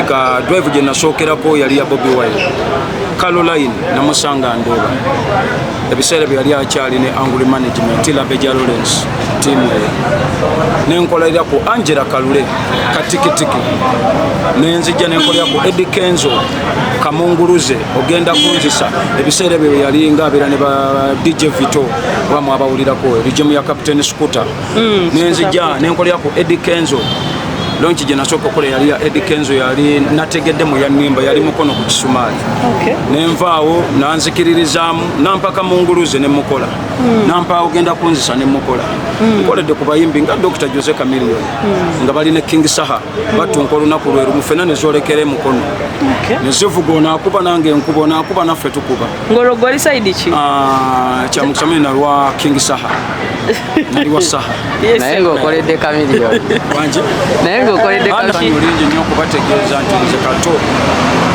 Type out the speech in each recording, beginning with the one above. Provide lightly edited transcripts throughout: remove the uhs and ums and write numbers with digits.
Ka drive gye nasookerako yali ya Bobi Wine. Caroline namusanga Ndeeba, ebiseera bye yali akyali ne Angry Management, Labeja Lawrence team eyo. Nenkolerera ku Angela Kalule Katikitiki, nenzijja nenkolera ku Eddie Kenzo Kamunguluze Ogenda Kunzisa, ebiseera ebyo yali nga abeera ne ba DJ Vito, oba mwabawulirako regime ya Captain Scooter. Nenzijja nenkolera ku Eddie Kenzo. Launch gye nasooka okukola yali ya Eddie Kenzo, yali nategedde mu yanimba, yali mukono ku kisumaali. Nenvaawo nanzikiririzaamu, nampa Kamunguluze nemukola, nampa Ogenda Kunzisa nemukola. Nkoledde ku bayimbi nga Dr Jose Chameleone, nga bali ne King Saha, batunka olunaku lwerumu fenna nezolekera emukono. Nezivuga, onaakuba nange enkuba, onaakuba naffe tukuba. Ng'olwo gwali side ki? Ah, kyamukisa mune nalwa King Saha, nali wa Saha. Naye ng'okoledde Chameleone. Wanje. Naye ng'okoledde Sanyu lingi nnyo okubategeeza nti nze Kato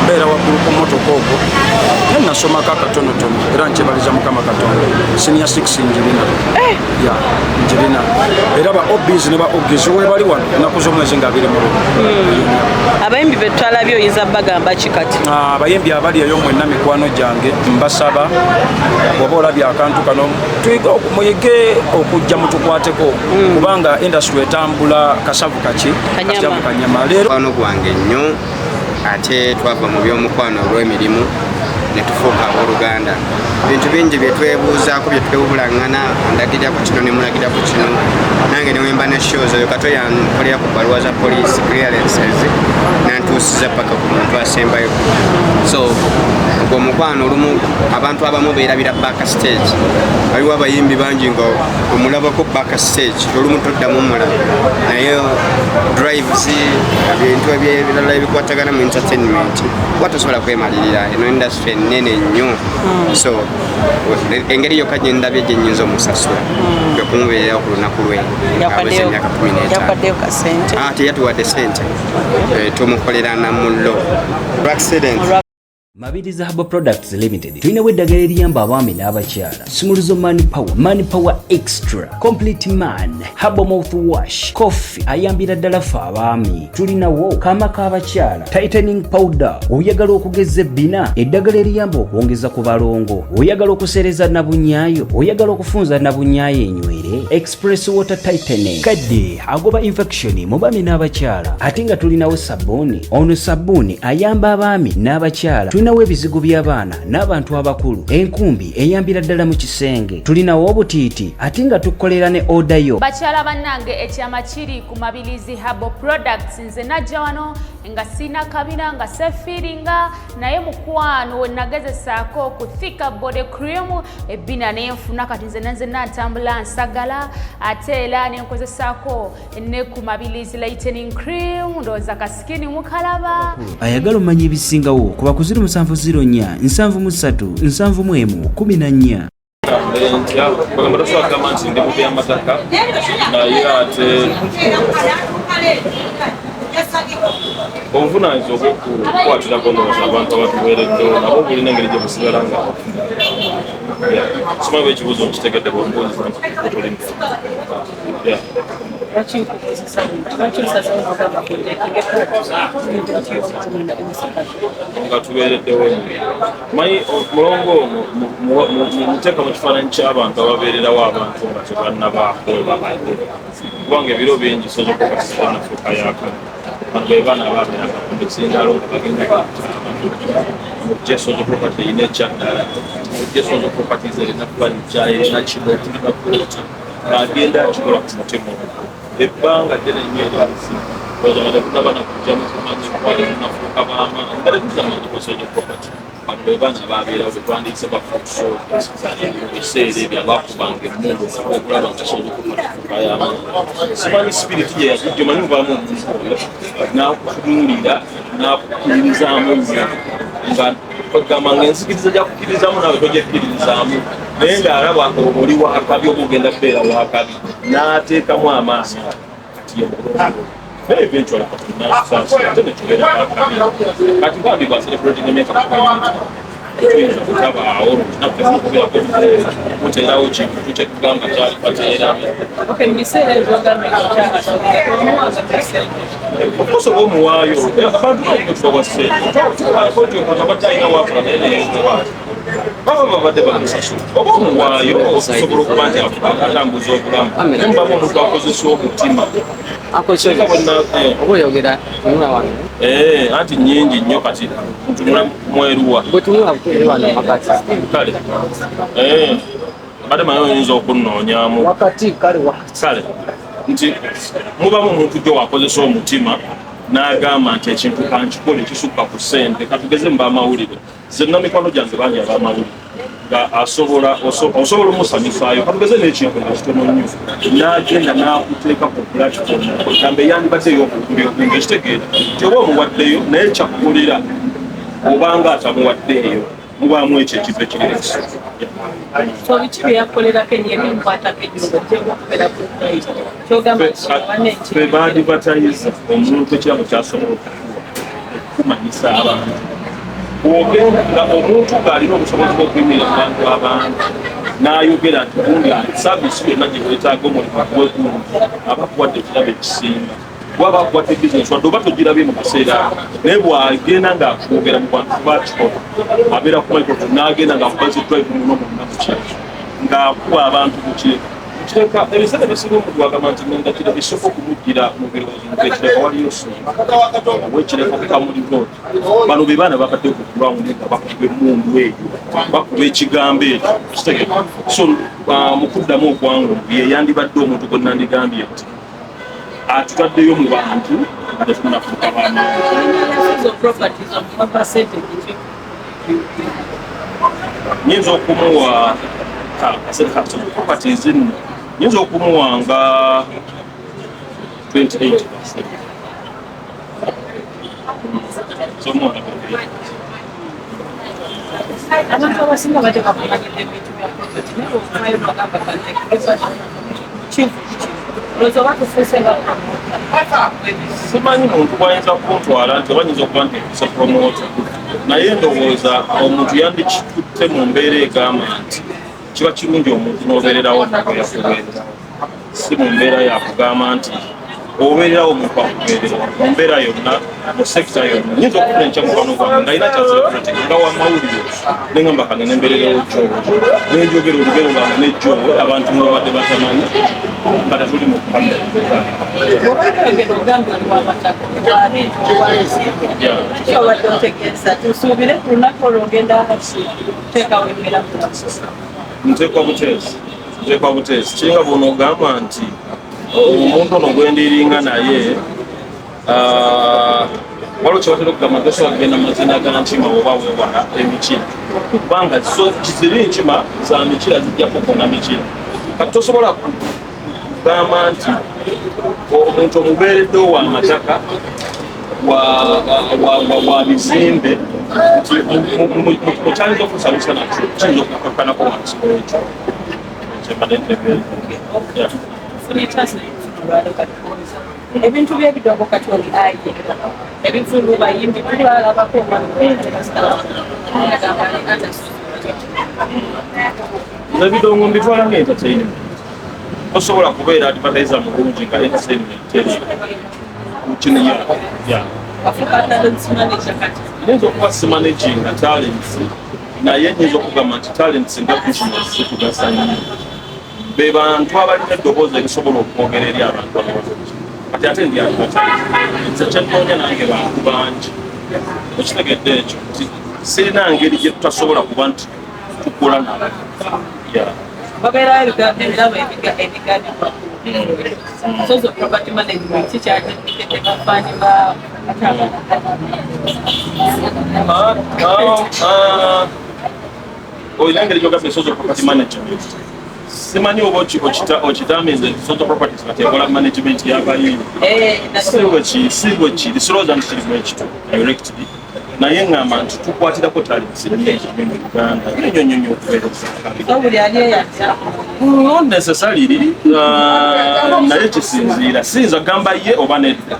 mbeera waggulu ku motoka okwo, naye nasomako akatonotono era nkyebaliza Mukama Katonda. Senior 6 njirina ya njirina, era ba OBs ne ba OGs webali wano ennaku z'omwezi nga 21. Abayimbi be twalabye, oyinza bagamba ki kati? Ah, abayimbi abali eyo mwenna mikwano gyange, mbasaba bw'oba olabye akantu kano, muyige okujja mutukwateko, kubanga industry etambula kasavu kaki? Kanyama. Kasavu kanyama leero. Mukwano gwange nnyo, ate twava mu by'omukwano olw'emirimu ne tufuuka abooluganda. Bintu bingi bye twebuuzaako, bye twewubulaŋŋana, ndagirira ku kino ne mulagira ku kino. Nange ne wemba ne shows, oyo Kato yankolera ku bbaluwa za police clearances nantuusiza paka ku muntu asembayo. So ogwo omukwano, olumu abantu abamu beerabira back stage. Waliwo abayimbi bangi nga omulabako back stage, olumu toddamu mulaba, naye drives, ebintu ebirala ebikwatagana mu entertainment, kuba tosobola kwemalirira. Eno industry ennene nnyo, so engeri yokka gyendabye gyenyinza omusasula kwe kumubeererawo ku lunaku lwe aweza emyaka 15. Yakwaddeyo kasente? Ah, teyatuwadde sente. Eh, tumukolera namullo accident. Mabirizi Herbal Products Limited, tulinawo eddagala eriyamba abaami n'abakyala: Sumuluzo Man Power, Man Power Extra, Complete Man, Herbal Mouth Wash, Coffee ayambira ddala ffe abaami. Tulinawo kaama k'abakyala, tightening powder, oyagala okugeza ebbina, eddagala eriyamba okwongeza ku balongo, oyagala okuseereza nabunyaayo, oyagala okufunza nabunyaayo enywere, Express Water Tightening, kadde agoba infection mu baami n'abakyala. Ate nga tulinawo sabbuuni, ono sabbuuni ayamba abaami n'abakyala. Tulinawo ebizigo by'abaana n'abantu abakulu, enkumbi eyambira ddala mu kisenge. Tulinawo obutiiti, ate nga tukolera ne order yo. Bakyala bannange, ekyama kiri ku Mabilizi Herbal Products. Nze najja wano nga sina kabina, nga sefiiringa, naye mukwano we nagezesaako ku Thika Body Cream, ebbina nenfuna. Kati nze nanzenna ntambula nsagala. Ate era nenkozesaako ne ku Mabilizi Lightening Cream, ndowooza ka skin mukalaba. Ayagala omanya ebisingawo kuba ku 0704 73 71 14. Ntya bagamba tosobola kugamba nti ndi mu byamataka, naye ate obuvunaanyizibwa obwokukwatirako ndowooza abantu abatuweereddewo nabo bulina engeri gye busigala nga abafuna. Simanyi oba ekibuuzo nkitegedde bwombuuziza nti toli mu. Yeah. Lwaki nkubuuzisa bintu? Lwaki osazeewo n'ogamba ku nteekinge part emisakati? Nga tubeereddewo nnyo. Manyi mulongo omwo muteeka mu kifaananyi ky'abantu ababeererawo abantu nga tebannabaako we babadde, kubanga ebiro bingi soza okukasitanafuuka yakano abantu be baana ababeeranga ku mizindalo nga bagenda mujje Sozo Property erina ekyaddala, mujje Sozo Properties erina furniture, erina kino, tulina kooti, ng'agenda akikola ku mutima ogwo ebbanga ddene nnyo eribuzibu. Olowooza nga tetunaba nakujja mu kumanyibwa, tetunafuuka b'amaanyi, nga tetuzamanyi Sozo Property. Bano be baana babeerawo betwandiise ba foot soldiers mu biseera ebyo abakubanga emmundu okulaba nga Sozo Property fuuka y'amaanyi. Simanyi spirit gye yagijja, omanyi mubaamu omuntu oyo n'akutunuulira n'akukkiririzaamu nnyo, nga kwegamba nga enzikiriza gyakukkiririzaamu naawe togyekkiririzaamu, naye ng'alaba oli wakabi oba ogenda kubeera wakabi n'ateekamu amaanyi. Kati ye mulongo, naye eventually kati nasaasira ate netubeera wakabi. Kati bambi ba celebrating emyaka 15. Tuyinza kutabaawo naffe mukubirako muteerawo kintu kyetugamba kyali bateerawo. Okay, mu biseera ebyo ogambye nti okyabasomera, omuwanga sente? Okusobola omuwaayo, abantu balina okubawa sente nti omuntu abadde alina wakola naye neyewa baba babadde bamusasula, oba omuwaayo okusobola okuba nti atambuza obulamu, naye mubamu omuntu akozesa omutima. Akozesa oba oyogera tunula wano. Eh, anti nyingi nnyo, kati ntunula mweruwa? Bwe tunula butuli wano wakati. Kale, eh, mbadde manyi oyinza okunoonyamu. Wakati, kale wakati. Kale, nti mubamu omuntu gyo wakozesa omutima n'agamba nti ekintu kankikole kisukka ku ssente. Katugeze mu bamawulire, zenna mikwano gyange bangi abamawulire nga asobola osobola omusanyusaayo, katugeze n'ekintu nga kitono nnyo, n'agenda n'akuteeka ku platform gamba eyandibadde ey'obuwumbi obungi. Ekitegeera nti oba omuwaddeyo, naye kyakukolera obanga atamuwaddeeyo, mubaamu ekyo ekintu ekiri extra. So biki bye yakukolerako ennyo ebimukwatako ennyo ng'ogyeko okubeera ku kyogamba nti wane? Ffe baadivatayiza omuntu ekirabo kyasobola okukuwa okumanyisa abantu, ogenda nga omuntu ng'alina obusobozi bw'okuyimirira mu bantu abantu n'ayogera nti gundi service yonna gye weetaaga, omulimu guwe gundi, aba akuwadde ekirabo ekisinga. Waba akuwadde bizinesi, wadde oba togirabye mu kaseera ako, naye bw'agenda ng'akwogera mu bantu, kuba akikola, abeera ku microphone n'agenda ng'akuba zi drive muno mwonna mukireka, ng'akuba abantu mukireka kireka. Ebiseera ebisinga omuntu agamba nti ngenda Kireka, esooka okumujjira mu birowoozo nti ekireka waliyo sente owekireka kukamuli road. Bano be baana babadde ku ground nga bakuba emmundu eyo, bakuba ekigambo ekyo, kitegeka. So mu kuddamu okwangu, ye yandibadde omuntu gwe nandigambye nti atutaddeyo mu bantu nga tetunafuuka bamaanyi. Ezo properties omuwa percentage ki? Nyinza okumuwa properties nno, nyinza okumuwa nga 28. So muwa nga 28. Abantu abasinga bateka kumanyira ebintu bya property, naye bw'ovayo nogamba kivu kivu, olowooza oba tufuuse nga promoter? Simanyi muntu bwayinza kuntwala nti oba nyinza okuba nti nfuse promoter, naye ndowooza omuntu yandikitutte mu mbeera egamba nti kiba kirungi omuntu n'obeererawo omuntu eyakubeererawo, si mu mbeera yakugamba nti obeererawo omuntu akubeererawo mu mbeera yonna, mu sector yonna. Nyinza okufuna enkya mukwano gwange nga alina kyacelebrating nga wamawulire, nengamba kange nembeererewo jowe, nenjogera olugero lwange ne jowe, abantu nga babadde batamanyi nga tetuli mu kamera. Bw'oba oyogera ogambye oli w'amataka, wabintu, wabizimbe, kiki obadde otegeeza? Tusuubire ku lunaku olwo ogenda kuteekawo embeera ku Nteekwa buteesi, nteekwa buteesi. Kiringa bw'onoogamba nti omuntu ono gwendiringa naye, waliwo kyebatera okugamba, tosobola kugenda mu mazina ga nkima oba weewala emikira, kubanga zo ziri nkima za mikira, zijja kukona mikira. Kati tosobola kugamba nti omuntu omubeereddewo wa mataka, wa bizimbe, nti mukyayinza okusanyusa nakyo kiyinza okukakkanako wansi wekyo kyembadde ntegeeza. Yeah. Tufunye chance nokufuna olwaleero kati kubuuza ebintu by'ebidongo. Kati oli aye ebivulu, bayimbi tubalabako, omwami agamba ali. Ebidongo mbitwala nga entertainment. Tosobola kubeera advertiser mulungi nga entertainment teri kino ya Wafuuka talents manager kati? Nyinza okuba simanaginga talents, naye nyinza okugamba nti talents nga business zitugasa nnyo. Be bantu abalina eddoboozi erisobola okwogera eri abantu abalungi. Kati ate ndi advertiser, nze kyenoonya nange bantu bangi. Okitegedde ekyo nti sirina ngeri gye tutasobola kuba nti tukola nabo. Yeah. Babeerayo ebirabo ebigabibwa ku Sozo Property Management, kikyategekedde bafaani ba ate abalala. Olina engeri gyogamba Sozo Property Management, simanyi oba okitamize Sozo Properties kati ekola management y'abayimbi. Si bwe kiri, sirowooza nti kiri bwe kityo directly, naye ŋŋamba nti tukwatirako talents nyingi nnyo mu Uganda, nnyo nnyo nnyo okuweereza. Buli ali eyajja? Not necessarily, naye kisinziira. Siyinza kugamba ye oba nedda,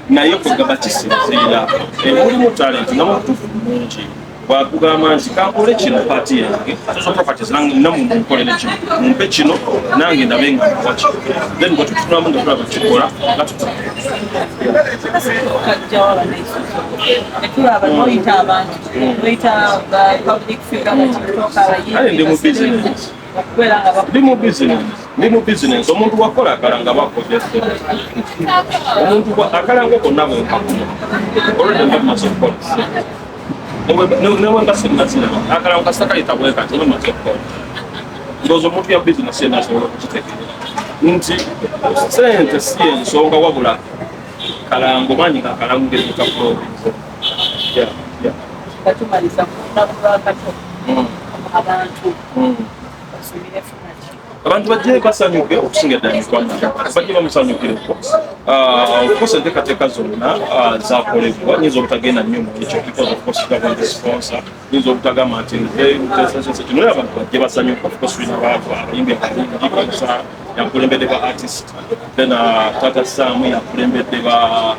naye kwegamba kisinziira. Mulimu talent nga mubutuufu mungi. Bwakugamba nti kankole kino part yange, social properties, nange namwe munkolere kino, mumpe kino nange ndabe nga nkuwa kino, then bwe tutunamu nga tulaba kikola nga tutu Kajjawo banaisuzu netulaba noyita abantu, noyita public figure nga TikTok, Kale ndi mu abayimbi business. okubeera nga Ndi mu business, ndi mu business. Omuntu wakola akalanga bakozesa omuntu akalango konna bwenkakuma olwedde mba mumaze okukola, newe nga sinnaziraba akalango kasita kayita bwekati mba maze okukola. Ndowooza omuntu ya business yenna asobola okukitegeera nti sente si ensonga, wabula kalango maanyi gakalango ngeri kakulobinze. Nga tumaliza, ku lunaku lwakato abantu basubire funaki? Abantu bajje basanyuke okusinga eddala mikwano, bajje bamusanyukireko. Of course enteekateeka zonna zakolebwa. Nyinza obutagenda nnyo mu ekyo because of course government sponsor, nyinza obutagamba nti nze nteesese kino, naye abantu bajje basanyuke. Of course tulina abayimbi abalungi. Kalisa yakulembedde ba artist, then Tata Sam yakulembedde ba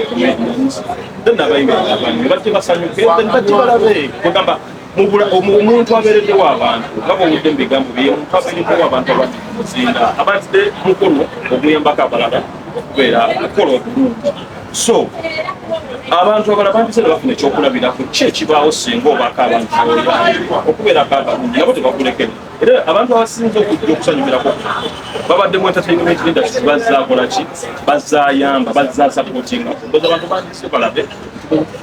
comedians, then abayimbi abalungi bajje basanyuke, then bajje balabe kwegamba omuntu abeereddewo abantu nga bwowudde mu bigambo bye, omuntu abeereddewo abantu abandi ku muzinda abadde mukono oguyambako abalala okubeera okukola obulungi. So abantu abalala bandiseera bafuna ekyokulabirako ki ekibaawo singa obaako abantu boyamba okubeerako abalungi, nabo tebakulekere. Era abantu abasinze okujja okusanyukirako babadde mu entertainment industry, bazaakola ki, bazaayamba, bazasupportinga. Ndoza abantu bandise balabe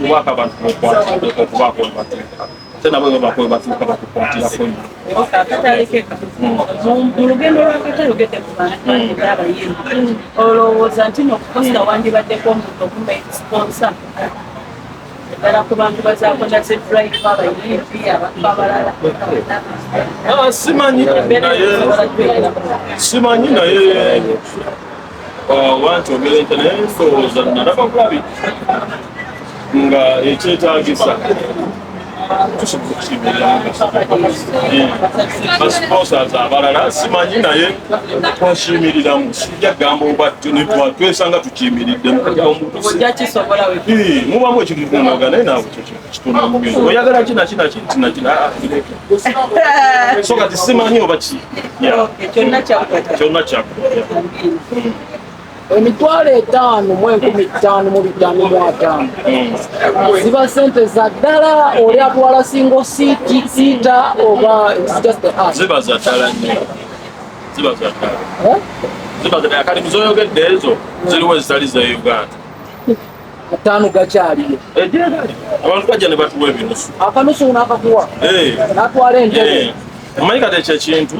obaako abantu bokwatideko okubaako webatuuka, ate nabo bwe bako webatuuka bakukwatirako nnyo. Akatalekeka mu lugendo lwakatale, ogedde ku bantu bangi abayimbi, olowooza nti nokukosta wandibaddeko omuntu okuma sponsor ddala ku bantu bazaako naze drive, abayimbi, abantu abalala? Ah, simanyi naye, simanyi naye oba nti obeera nti naye ndowooza nalaba bulabi nga ekyetaagisa tusobola okukiyimiriramu basponsors abalala. Simanyi naye twakiyimiririramu, sijja kugamba oba twesanga tukiyimiriddemu. Kati awo omuntu Ojja kisobola we. Mubamu ekintu kimoga naye naawe kitono nnyo, oyagala kina kina kina kina, ah, bireke. So kati simanyi oba ki. Yeah. Okay, kyonna kyakwata. Kyonna kyakukola. 5,550 ziba sente za ddala, oli atwala single seat seater oba it's just the art? Ziba za ddala nnyo, ziba za ddala. Eh? Ziba za ddala. Kati muzoyogedde ezo ziriwo ezitali za Uganda. Ataano gakyaliyo? Egyerali abantu bajja ne batuwa ebinusu. Akanusu n'akakuwa? Eh. N'atwala entebe? Eh. Omanyi kati ekyo ekintu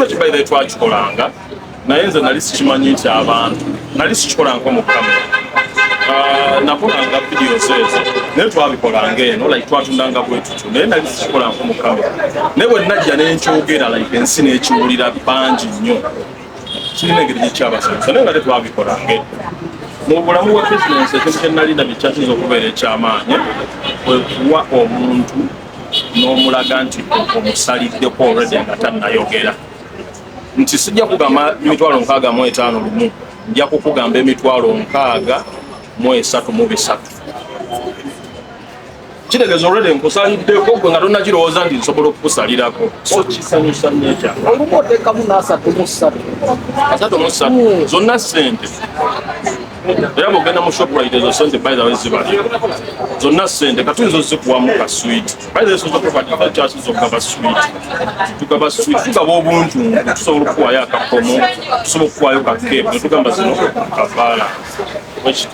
ekibaire twakikolanga, naye nze nali sikimanyi nti abantu, nali sikikolangako mu kamera. Ah, nakolanga videos ezo naye twabikolanga eno like twatundanga bwe tutyo, naye nali sikikolangako mu kamera. Naye bwe najja nenkyogera like ensi n'ekiwulira, bangi nnyo kirina engeri gyekyabasanyusa, naye nga tetwabikolanga edda. Mu bulamu bwa bizinensi ekintu kye nali ndabye kyakiyinza okubeera ekyamaanyi kwe kuwa omuntu n'omulaga nti omusaliddeko already nga tannayogera, nti sijja kugamba 650 lumu, nja kukugamba 633,000. Kitegeeza already nkusaliddeko gwe nga tonnakirowooza nti nsobola okukusalirako. So kisanyusa nnyo ekyalo. Olumu oteekamu n'asatu mu ssatu. 33 zonna sente, era bwogenda mu Shoprite ezo sente by the way zibali zonna sente. Katuyinza ozikuwamu ka sweet. By the way, sozo property kyasiza okugaba sweet, tugaba sweet, tugaba obuntu, tusobola okukuwayo akakomo, tusobola okukuwayo ka cape, netugamba zino kabaala. Bwekityo.